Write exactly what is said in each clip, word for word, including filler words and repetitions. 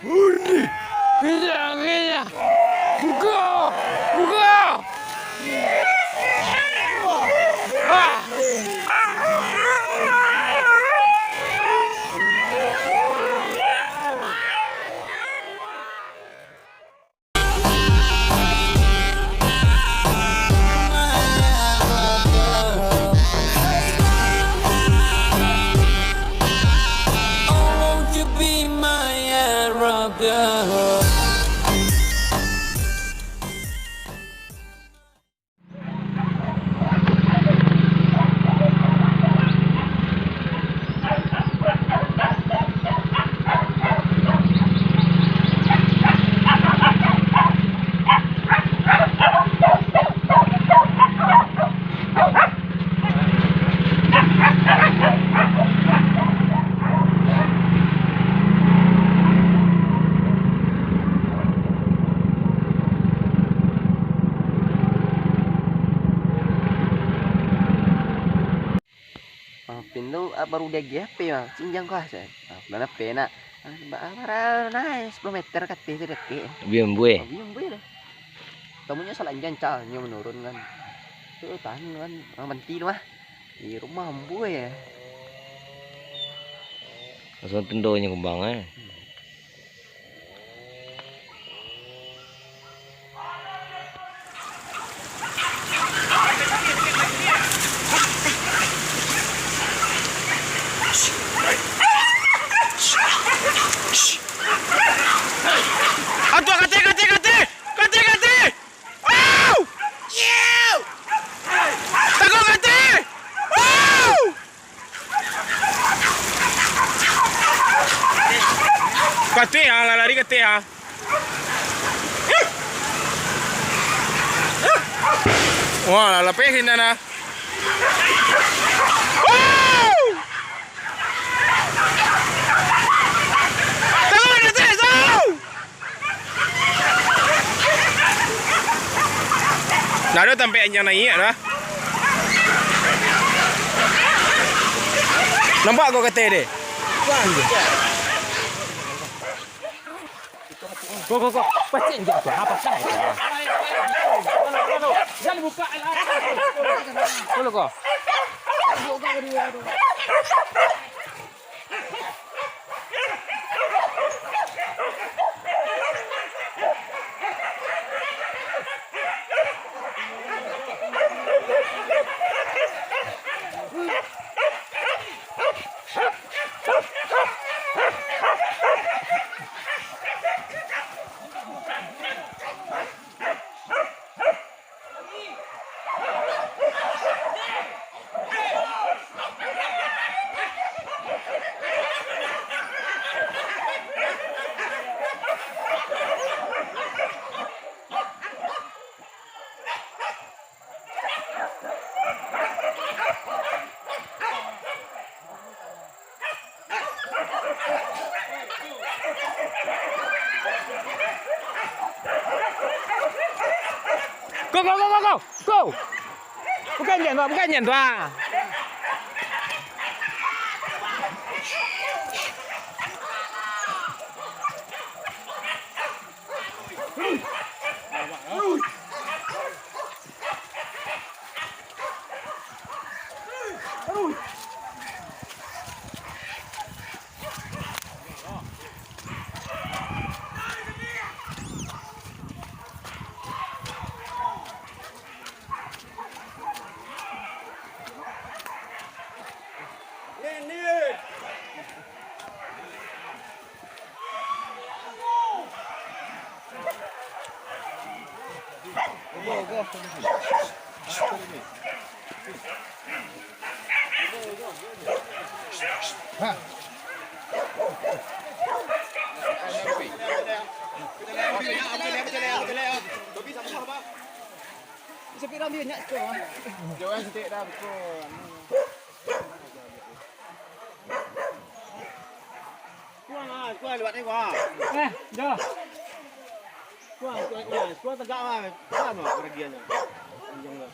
Buka! Buka! Ah! Ah, pin tu, ah, baru diagiah P, ah, cinjang kah, sa-, ah, bulan apo nak? Ah, ba-, ah, bara, nah, sapuluah meter ka ateh tu dakek. Bimbue. Oh, bimbue lah. Tamunyo salanjang, ca, nyo manurun kan. Tu tahan kan, urang banti tu mah. Di rumah ambue ya. Langsung tendonyo kembang, eh. Aduh, kati, kati, kati! Kati, kati! Au! Tangkok kati! Au! Kati, ha, lah lari kati, ha. Wah, lah lapeh indak, nah. Au! Tangkok kati, au! Ndak ado tampek anjiang naiak doh. Nampak kau katai deh? Kau, kau, kau. Pacik injak tu. Apa sah itu? Jangan buka lah. Kau, kau. Go, go, go, go, go! Go! Bukan jan tu, bukan jan tu, ah. Bisa pergi ambil nyak tu. Jangan sedek dah, betul. Kuang ah, kuang lewat ni, kuang. Eh, dah. Kuang, kuang, kuang, kuang tegak ah. Kuang ah, peragiannya. Panjang lah.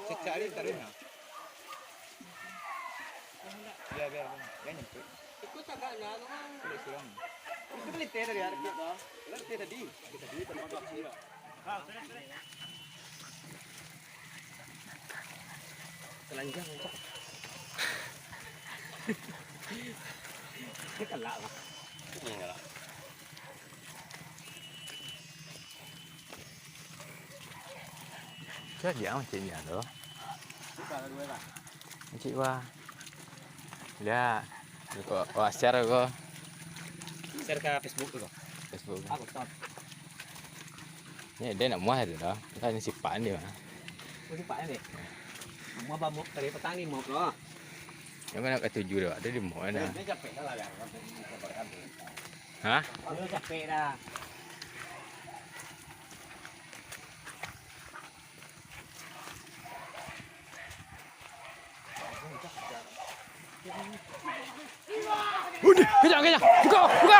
Cecak dia taruh nah. Biar, biar, biar. Jangan nyempit. Ikut cakap nah, tu kan. Boleh silang. Itu melinteh tadi, ada tu. Melinteh tadi. Tadi, tadi, tadi. Telanjang, Cak. Kelak lah. Kelak. Cak, dia macam ni tu. Buka kedua lah. Cik, wah. Lihat. Kok, wah, share ko. Share ka Facebook tu ko. Facebook. Aku stop. Ni dia nak muah tu dah. Kan ni sipak dia mah. Oh, sipak dia. Muah bamuk dari petang ni muah ko. Yang mana katuju dah? Ada di muah dah. Dia capek dah lah, ya. Hah? Dia capek dah. Udah, kejar, kejar. Buka, buka.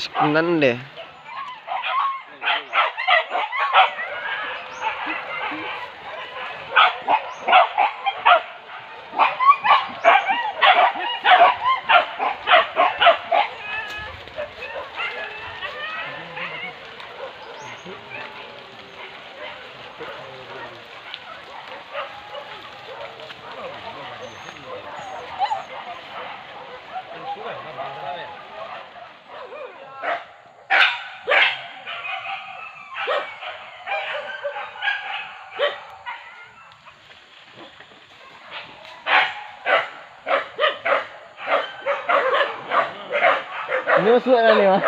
Sebenarnya deh. Ini masuk lah ni, Mas.